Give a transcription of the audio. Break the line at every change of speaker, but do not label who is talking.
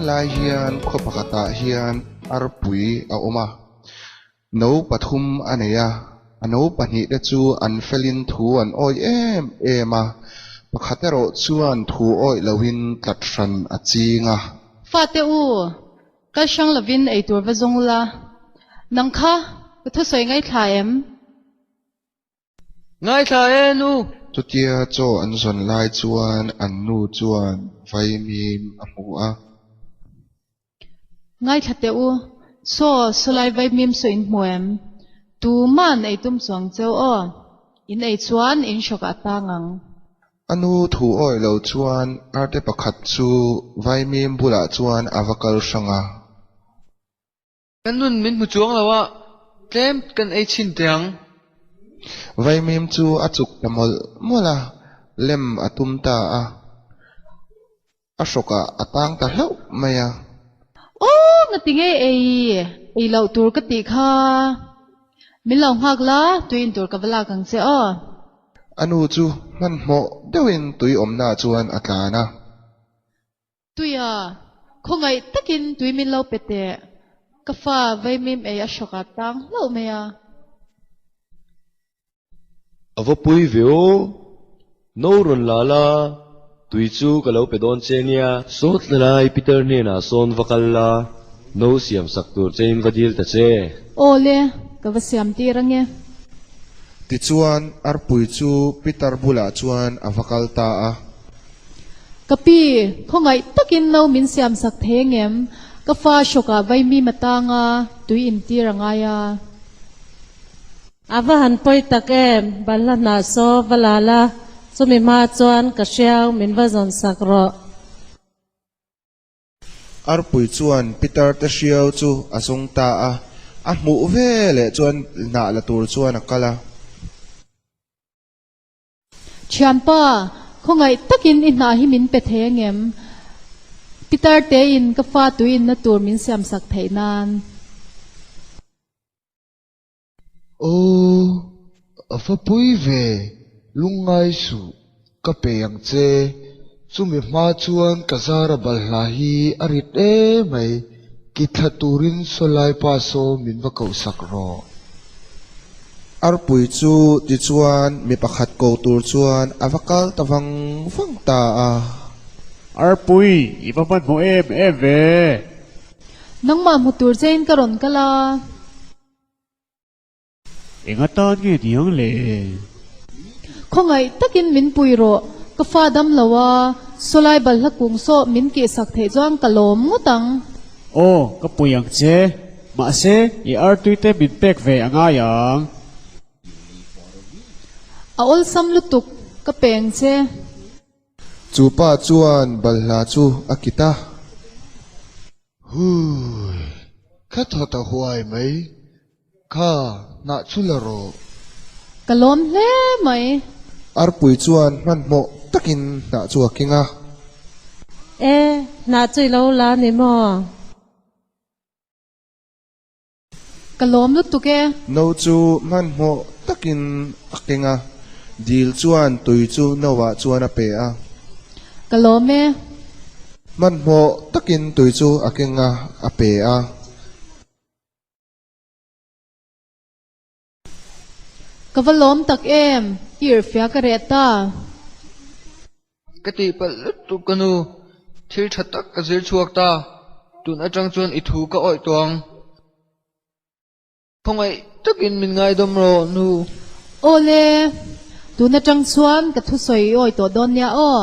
Hmanlai hian khaw pakhatah hian arpui a awm a, no pathum a nei a, a no pahnihte chu an felin thu an awih em em a, pakhat erawh chuan thu awih loin tlat hran a ching a.
Fate u, kal hrang lovin eitur va zawng la, nang kha ka thusawi ngaithla em?
Ngaithla e nu!
Chutia chaw an zawn lai chuan an nu chuan vaimim a hmu a.
Ngaithla teh u, Saw, sawlai vaimim saw in hmu em? Tuman ei tum chuang cheu aw, in ei chuan in hrawk ah tang ang.
A nu thu awih lo chuan arte pakhat chu vaimim bulah chuan a va kal hrang a.
Kan nun min hmu chuang lo a, tlem kan ei chhin teh ang.
Vaimim chu a chuk ta mawlh mawlh a, lem a tum ta a, a hrawkah a tang ta hlauh mai a.
Aw, ngati nge ei, ei loh tur ka tih kha. Min lo nghak la, tui in tur ka va lak ang che aw.
A nu chu hmanhmawh deuhin tui awmnaah chuan a tlan a.
Tuia, khawngaih takin tui min lo pe teh. Ka fa vaimim ei a hrawk ah tang hlauh mai a.
A va pui ve aw. No rawn la la, tui chu ka lo pe dawn che nia. Sawt la lai Peter hnenah sawn va kal la, no siam sak tur chein va dil ta che.
Aw le, ka va siam tir ange.
Tichuan arpui chu Peter bulah chuan a va kal ta a.
Ka pi, khawngaih takin no min siam sak thei angem? Ka fa hrawkah vaimim a tang a, tui intir a ngai a.
A va han pawi tak em, balhla hnah saw va la la, chumi hma chuan ka hriau min va zawn sak rawh.
Arpui chuan Peter te hriau chu a zawng ta a, a hmuh veleh chuan hnah la tur chuan a kal a.
Thianpa, khawngaih takin i hnah hi min pe thei angem? Pitar tein ka fa tuiinna tur min siamsak theih nan.
Aw, a va pui ve, lungngai suh, ka pe ang che. Chumi hma chuan ka zara balhla hi a rit emai, ki thla turin sawlai pa saw min va kohsak rawh.
Arpui chu tichuan mi pakhat ko tur chuan a va kal ta vang vang ta a.
Arpui, i va hmanhmawh em em ve.
Nangmah hmu tur chein ka rawn kal a.
Eng atan nge niang le?
Khawngaih takin min pui rawh, ka fa dam lo a, sawlai balhla kung sawh min kihsak theih chuan ka lawm ngawt ang.
Aw, ka pui ang che. Mahse, i artui te min pek ve a ngai ang.
A awlsam lutuk, ka peng che.
Chu pa chuan balhla chu a kit a.
Hui, ka thaw ta huai mai. Kha, hnah chu la rawh.
Ka lawm hle mai.
Arpui chuan hmanhmawh takin hnah chu a keng a.
E, hnah chu i lo la ni maw?
Ka lawm lutuk e.
No chu hmanhmawh takin a keng a, dil chuan tui chu no ah chuan a pe a.
Ka lawm e.
Hmanhmawh takin tui chu a keng a, a pe a.
Ka va lawm tak em, i irhfia ka reh ta.
Ka tihpalh lutuk ka nu, thil tha tak ka zir chhuak ta, tun atang chuan i thu ka awih tawh ang. Khawngaih takin min ngaidawm rawh nu.
Awle, tun atang chuan ka thusawi i awih tawh dawn nia aw.